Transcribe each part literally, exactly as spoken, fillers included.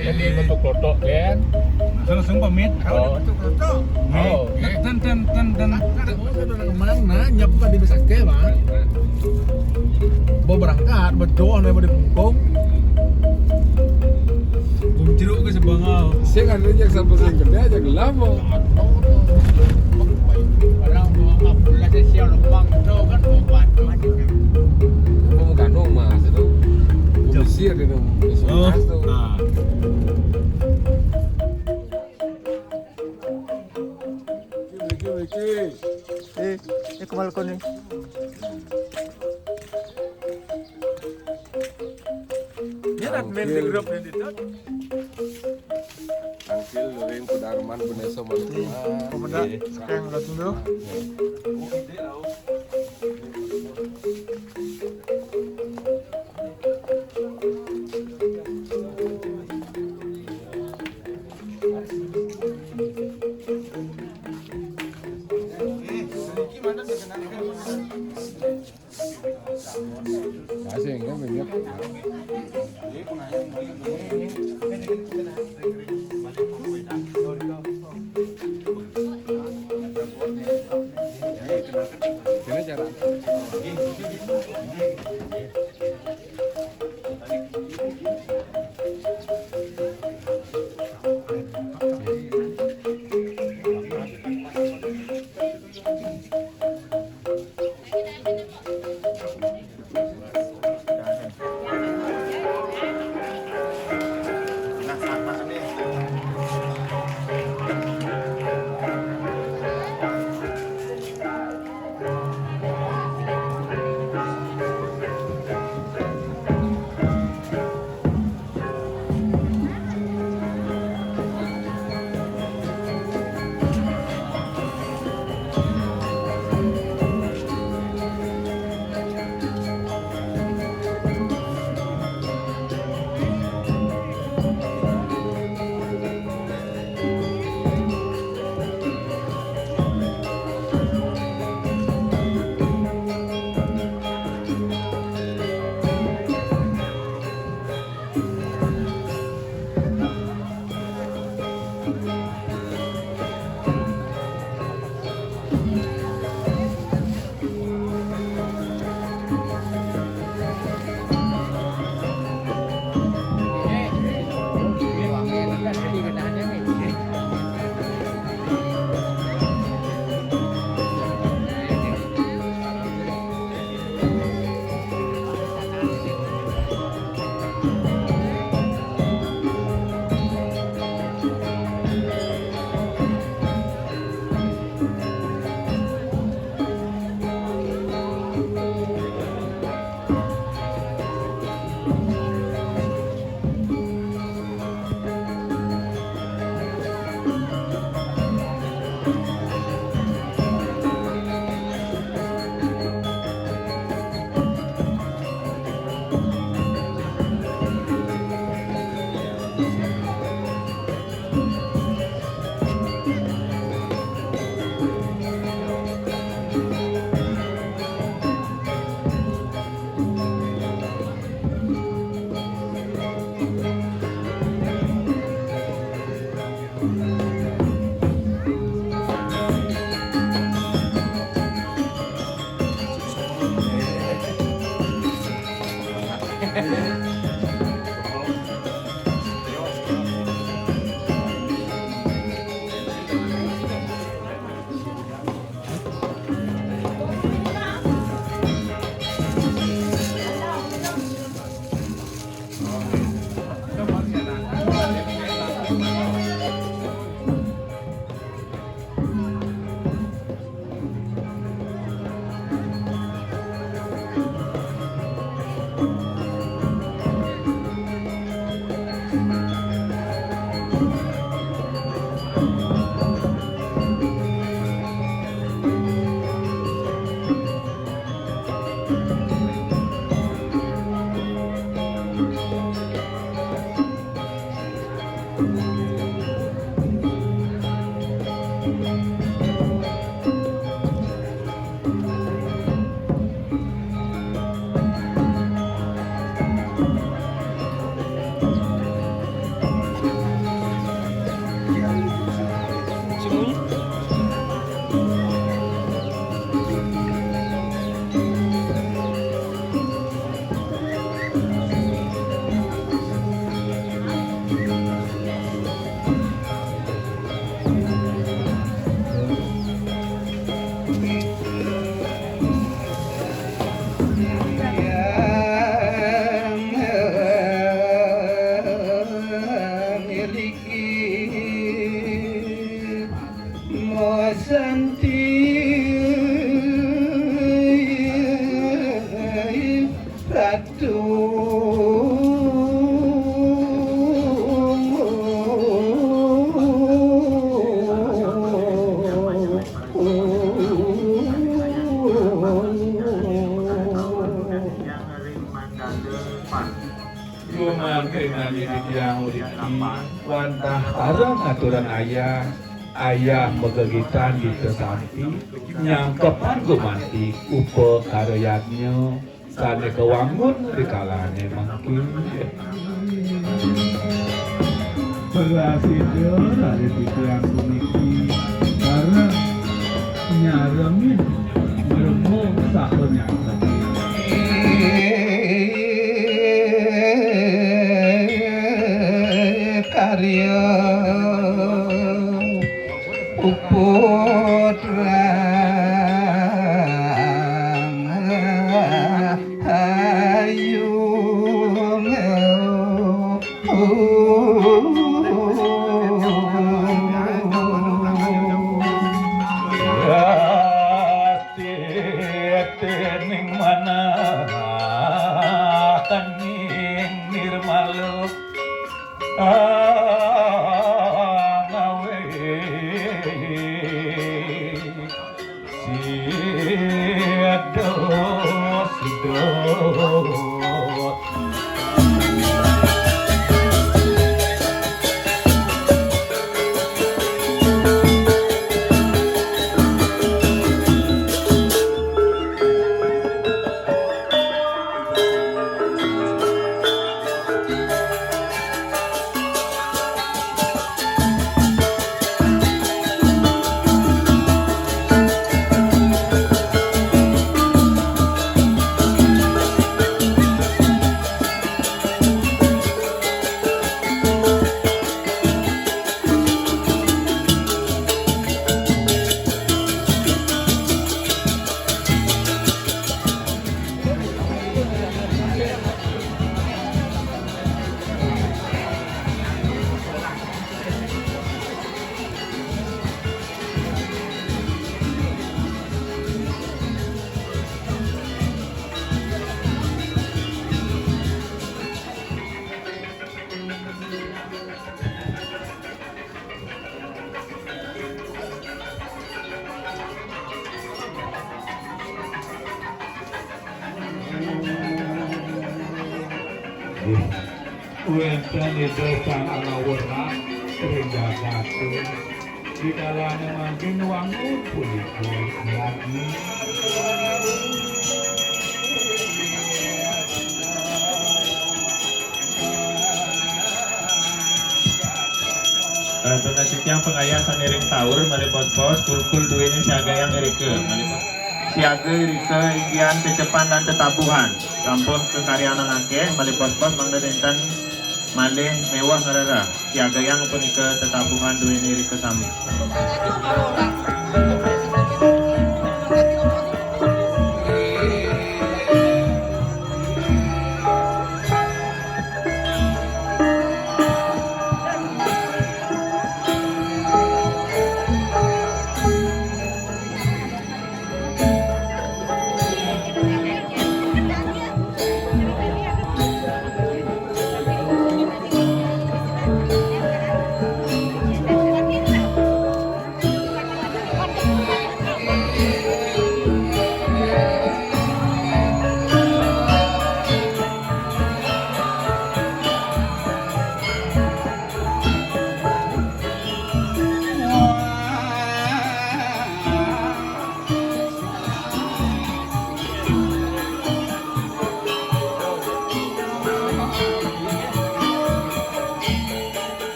Jadi bentuk klotok kan. Langsung pamit. Oh. Bentuk klotok. Oh. Dan dan dan dan dan. Mana nyapu tadi besake, Bang? Mau berangkat, betul, mau dikungkung. Kunciro ke sebangau. Saya kan aja sampai sing gede aja gelap, Bang. Orang mau apa, pulang saya siap lubang, tuh kan mau bantu. Mau bukan rumah, itu. Mesir itu. Oh. Nah. Iki, iki. Eh, eh, kembali kau nih. Ini admin di grup ini, tuh. Tangkil, Luring, Kudarman, Beneso, Maluku. Komandan, sekarang udah dulu. Masih enggak banyak. Kena cara. Wantah para ngaturan ayah, ayah magegitan di tesampi, nyangkepan gumanti upakara yadnya, sané kawangun rikalane mangkin. Berasida raris titiang puniki sareng nyaremin ngrembug saha nyangkep. Karya putrang ayu. Ning manah kaning nirmala ngawe sida sedot. Wénten Ida Sang Anak Werat ring jagaté. Dikalane mangkin wangun punika lagi. Eh, titiang pangayah sane ring taur malih pos-pos, kulkul duene siagayang irika. Malih pos-, siaga irika inggihan cecepin lan tetabuhan. Sampun kakaryanang akeh, malih pos-pos mangda nenten malih meweh ngrereh. Siagayang punika tetabuhan duene irika sami.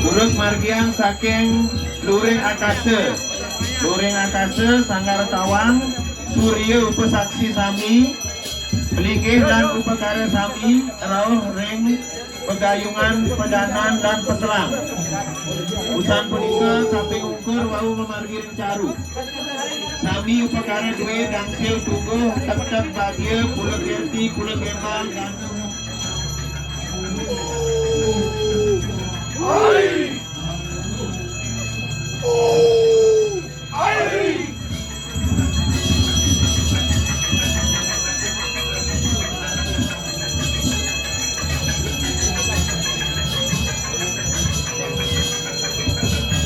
Durus margiang saking Luring Akasa. Luring Akasa, Sanggar Tawang, Surya Upasaksi sami, Pelinggih lan upakara sami rauh ring pagayungan padanan lan paselang. Usan punika kaping ungkur wau mamargi ring caru. Sami upakara due dangsil tungguh, tektek bagia, pula kerti, pula gembal, gandum. Ai! Oh! Ai!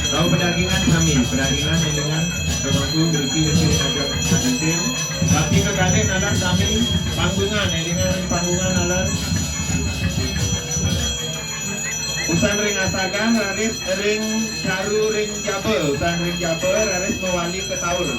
Rauh pedagingan sami, pedagingan elingan, kemangku, beriki, beriki, agak, agak, tapi kekalih nalar sami, panggungan, elingan, panggungan, nalar. Usan ring asagan, raris ring caru ring jaba, usan ring jaba, raris mawali ketaur.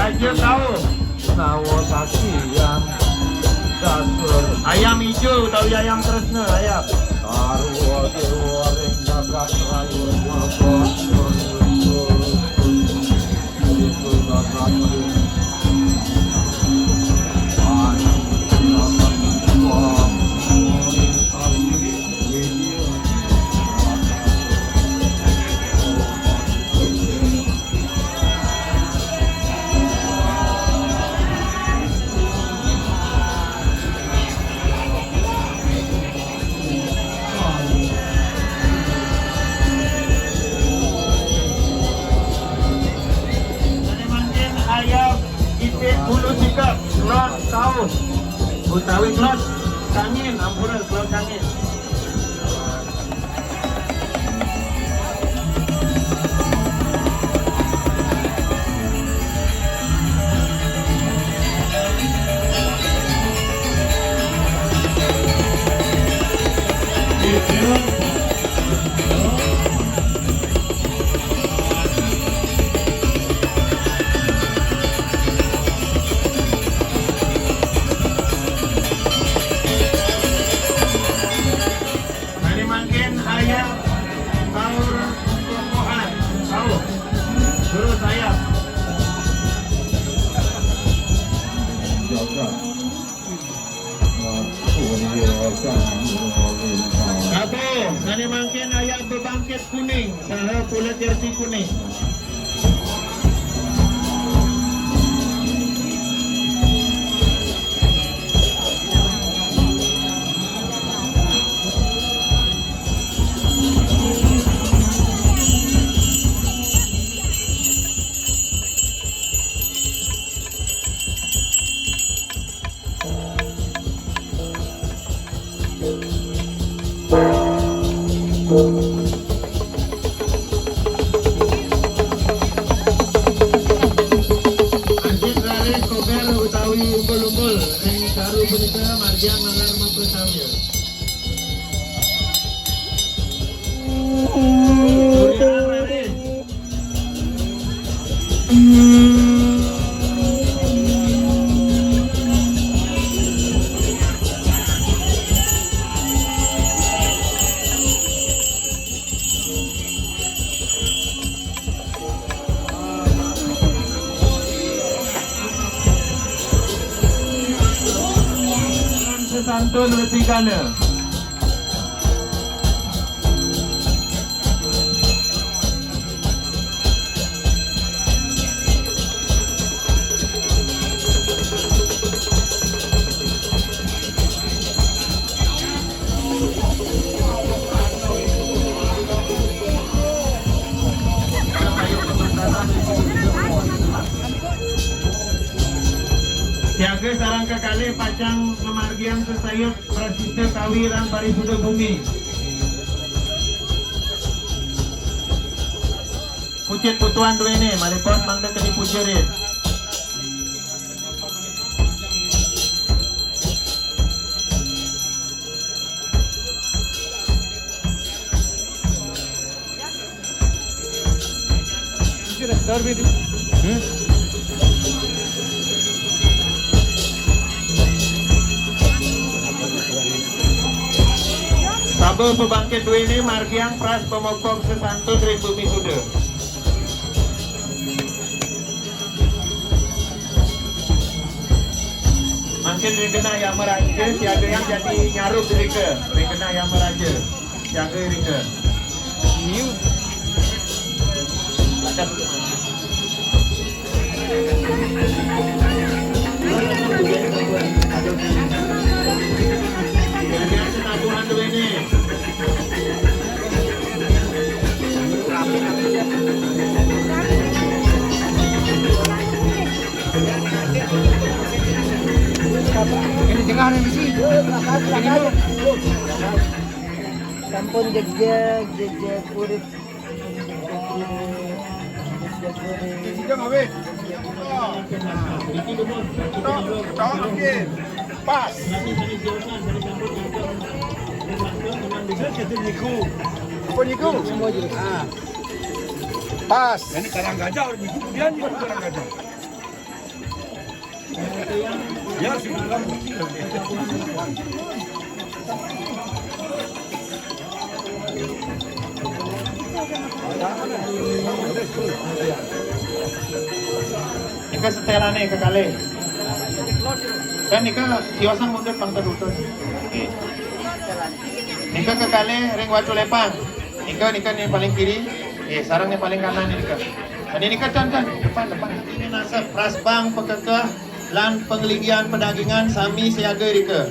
Raja tahu. Nawa saksian. Dasar. Ayam hijau tahu ayam Kresna, ayam. Sarwa dewa ring jagat raya. Mangkin ayam ipit bulu sikep, kelod, tahu. Utawi kelod kangin, ampura, kelod kangin. Sane mangkin ayam saur kokohan. Saur. Terus ayam. Satu, sane mangkin ayam bebangkit kuning saha pula jersey kuning. Anjing raris kober utawi umbul-umbul ring karu punika margiang nalar mapasamuya. Surya raris. Sesantun Resi Gana. Siaga sareng kekalih pacang ngamargiang sesayut prasida kawi lan parisuda bumi. Kucit putuan duene, malih pot mangda kadi puja rin. Sabeh pabangkit duene margiang pras pamogpog sesantun ring bumi suda. Ring genah Yang Maharaja, siaga yang jadi nyarup irika. Ring genah Yang Maharaja, siaga irika. Siaga senabuhan tu ini. Ini tengah ni mesti. Ini tu. Sampun jegjeg, jegjeg kulit. Jegjeg kulit. Ini jangan weh. Tok, tok, okey. Pas. Apa niku? Ah. Pas. Ini karang gajah, niku kemudian niku karang gajah. Ya, sudah. Nika seterane kekalih. Kan nika kiosang mundut pang terutus. Nggih. Nika kekalih ring Watu Lepang. Nika, nika ni paling kiri. Eh, sareng ni paling kanan ni nika. Ini nika, tan, tan, depan, depan. Ini nasab prasbang, pekekeh lan penglinggihan pedagingan sami siaga rika.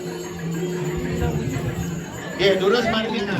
Nggih, durus mari kita.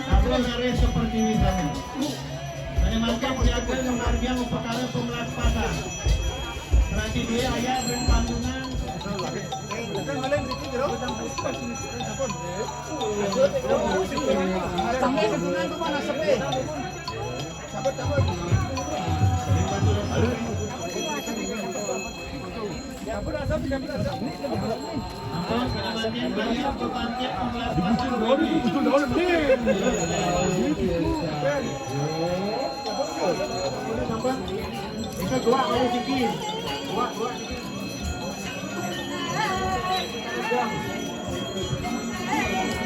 Abang garis seperti ini sami. Tadi makin siaga ngemargiang upakara pemelaspatan. Berarti dia ayah dan pandunan. Sampai dudunan tu mana sepi? Cabut, cabut.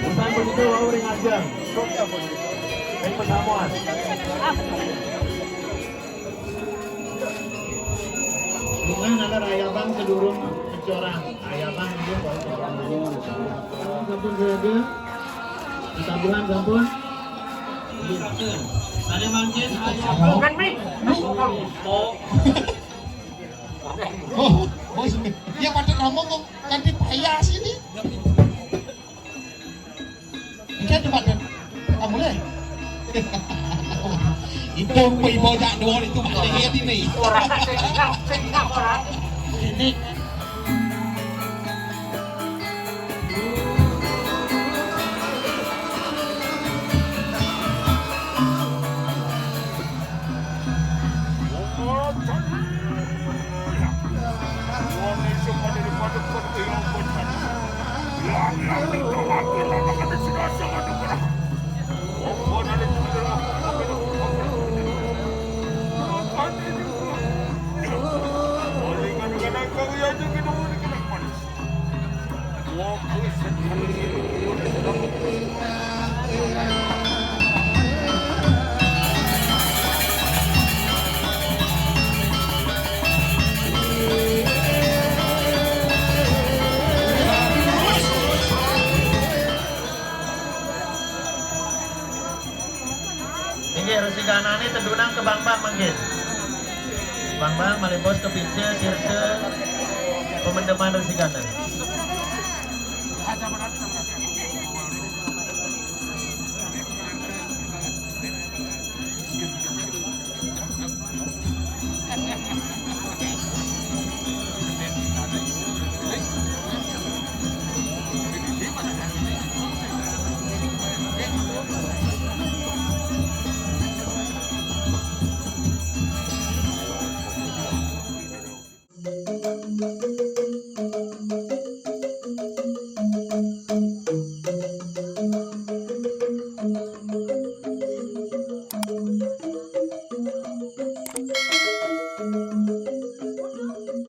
Bukan begitu, wau ring ajeng. Ring persamuan. Bukan ada rayabang sedurung mencorang. Rayabang itu baru corang dulu. Sampun siaga. Ketambuhan sampun. Ada mangkin, ayo. Bukan, Mi. Oh, oh, ya pada ngomong kok kanti payah sini. Ikan tu pada kamu leh. Itu pun bojak dua itu pada dia ini. Orang tak sengah, sengah orang. Ini Nane tedunang ke bank-bank mangkin. Bank-bank, malih bos ke pinca, sirsa, pemendeman Resi Gana.